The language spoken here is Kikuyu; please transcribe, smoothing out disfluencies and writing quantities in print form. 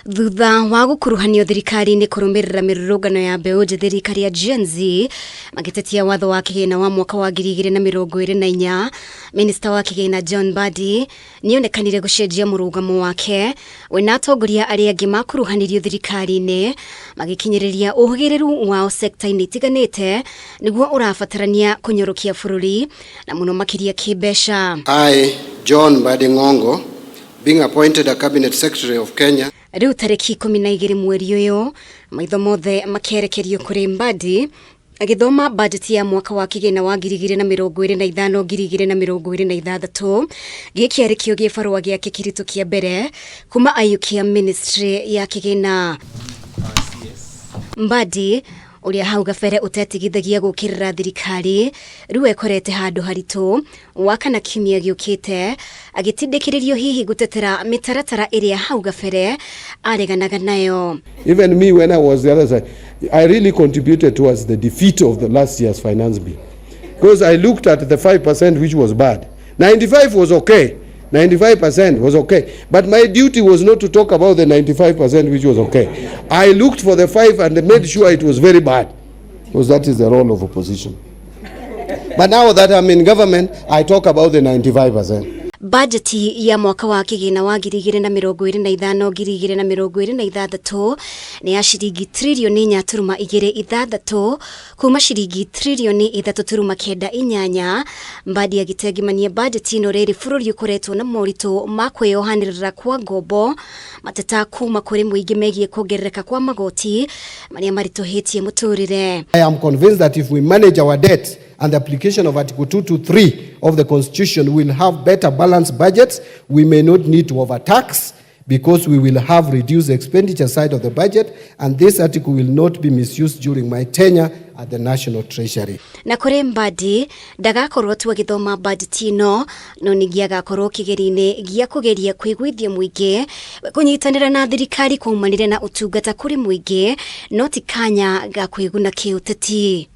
Thutha wa gũkuruhanio thirikari-inĩ kũrũmĩrĩra mĩrũrũngano ya mbeũ njĩthĩ rika rĩa Gen Z magĩtetia watho wa kĩgĩna wa mwaka wa 2024, minista wa kĩgĩna John Mbadi nĩonekanire gũcenjia mũrũgamo wake. We na atongoria arĩa angĩ makuruhanirio thirikari-inĩ magĩkinyĩrĩria ũhĩgĩrĩru wao sekta-inĩ itiganĩte nĩguo ũrabatarania kũnyorokia bũrũri na mũno makĩria kĩmbeca. I, John Mbadi Ngongo, being appointed a Cabinet Secretary of Kenya. Rĩu tarĩki 12 mweri ũyũ, maitho mothe makerekerio kũrĩ Mbadi agĩthoma bajeti ya mwaka wa kĩgĩna wa 2025 2026. Gĩkĩ arĩ kĩo gĩbarũa gĩake kĩritũ kĩa mbere kuma aiyũkia ministry ya kĩgĩna. Mbadi ũrĩa hau gabere ũtetigithagia gũkĩrĩra thirikari rĩu ekorete handũ haritũ wakana kiumia gĩũkĩte agĩtindĩkĩrĩrio hihi gũtetera mĩtaratara ĩrĩa hau gabere areganaga nayo. Even me, when I was the other side, I really contributed towards the defeat of the last year's finance bill. Because I looked at the 5% which was bad. 95 was okay. 95% was okay. But my duty was not to talk about the 95% which was okay. I looked for the 5 and made sure it was very bad. Because that is the role of opposition. But now that I'm in government, I talk about the 95%. Bajeti ya mwaka wa kĩgĩna wa 2025 2026 nĩ ya ciringi tririoni 4.26 kuma ciringi tririoni 3.98. Mbadi agĩtengimania bajeti ĩno rĩrĩ bũrũri ũkoretwo na moritũ ma kwĩyohanĩrĩra kwa ngombo, mateta kuma kũrĩ mũingĩ megiĩ kuongerereka kwa magoti marĩa maritũhĩtie mũtũrĩre. I am convinced that if we manage our debt and the application of Article 223 of the Constitution, will have better balanced budgets. We may not need to overtax because we will have reduced expenditure side of the budget, and this article will not be misused during my tenure at the National Treasury. Na kũrĩ Mbadi, ndagakorwo tu agĩthoma bajeti ĩno, no ningĩ agakorwo kĩgerio-inĩ gĩa kũgeria kũiguithia mũingĩ kũnyitanĩra na thirikari kwaumanire na ũtungata kũrĩ mũingĩ, no ti kanya ga kwĩguna kĩũteti.